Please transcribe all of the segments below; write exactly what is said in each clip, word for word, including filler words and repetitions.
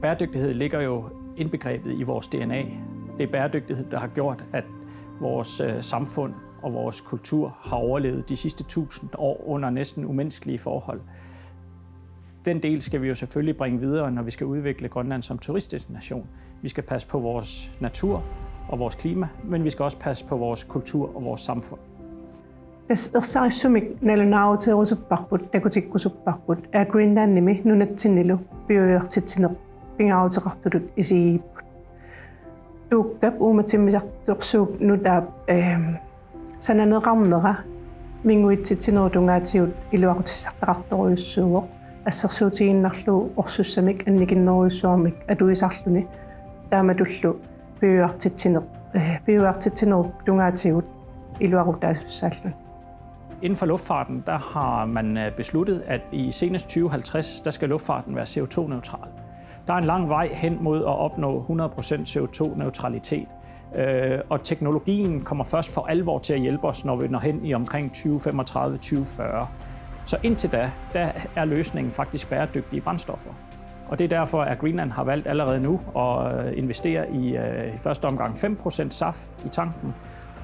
Bæredygtighed ligger jo indbegrebet i vores D N A. Det er bæredygtighed, der har gjort, at vores øh, samfund og vores kultur har overlevet de sidste tusind år under næsten umenneskelige forhold. Den del skal vi jo selvfølgelig bringe videre, når vi skal udvikle Grønland som turistdestination. Vi skal passe på vores natur og vores klima, men vi skal også passe på vores kultur og vores samfund. Tassa ersarissumik nalunaaruteerusupparput, takutikkusupparput, Air Greenlandimi nunatsinnilu piujuartitsineq pingaaruteqartutut isigigipput. Tuukkap uummatimmisartorsuup nutaap, ehm, sananeqarnera minguitsitsinerup tungaatigut iluaqutissartaqartorujussuuvoq, assersuutigiinnarlugu orsussamik annikinnerujussuarmik atuisarluni, taamatullu piujuartitsineq, eh, piujuartitsinerup tungaatigut iluaqutaasussaalluni. Inden for luftfarten, der har man øh, besluttet, at i senest tyve halvtreds, der skal luftfarten være C O to-neutral. Der er en lang vej hen mod at opnå hundrede procent C O to-neutralitet, øh, og teknologien kommer først for alvor til at hjælpe os, når vi når hen i omkring tyve femogtredive, tyve fyrre. Så indtil da, der er løsningen faktisk bæredygtige brændstoffer. Og det er derfor, at Greenland har valgt allerede nu at øh, investere i, øh, i første omgang fem procent SAF i tanken,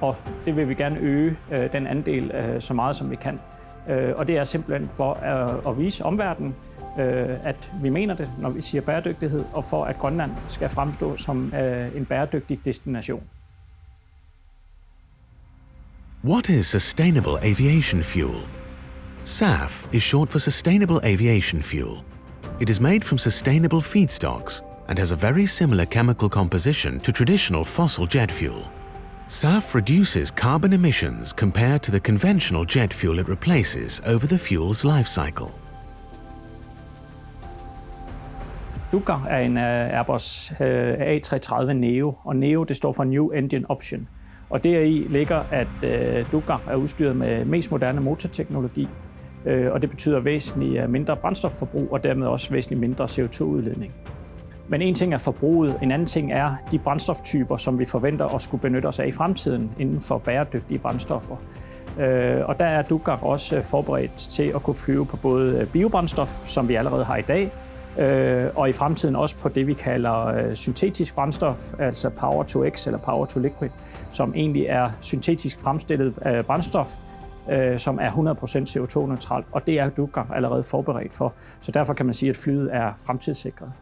og det vil vi gerne øge øh, den andel øh, så meget, som vi kan. Øh, og det er simpelthen for at, at vise omverdenen, øh, at vi mener det, når vi siger bæredygtighed, og for at Grønland skal fremstå som øh, en bæredygtig destination. What is sustainable aviation fuel? SAF is short for sustainable aviation fuel. It is made from sustainable feedstocks and has a very similar chemical composition to traditional fossil jet fuel. SAF reduces carbon emissions compared to the conventional jet fuel it replaces over the fuel's life cycle. Dukar er en øh, Airbus øh, A tre tredive Neo, og Neo, det står for New Engine Option. Og deri ligger, at øh, Dukar er udstyret med mest moderne motorteknologi, øh, og det betyder væsentligt øh, mindre brændstofforbrug og dermed også væsentligt mindre C O to-udledning. Men en ting er forbruget, en anden ting er de brændstoftyper, som vi forventer at skulle benytte os af i fremtiden inden for bæredygtige brændstoffer. Øh, og der er Dukar også øh, forberedt til at kunne flyve på både øh, biobrændstof, som vi allerede har i dag, øh, og i fremtiden også på det, vi kalder øh, syntetisk brændstof, altså Power to X eller Power to Liquid, som egentlig er syntetisk fremstillet øh, brændstof, øh, som er hundrede procent C O to-neutralt, og det er Dukar allerede forberedt for. Så derfor kan man sige, at flyet er fremtidssikret.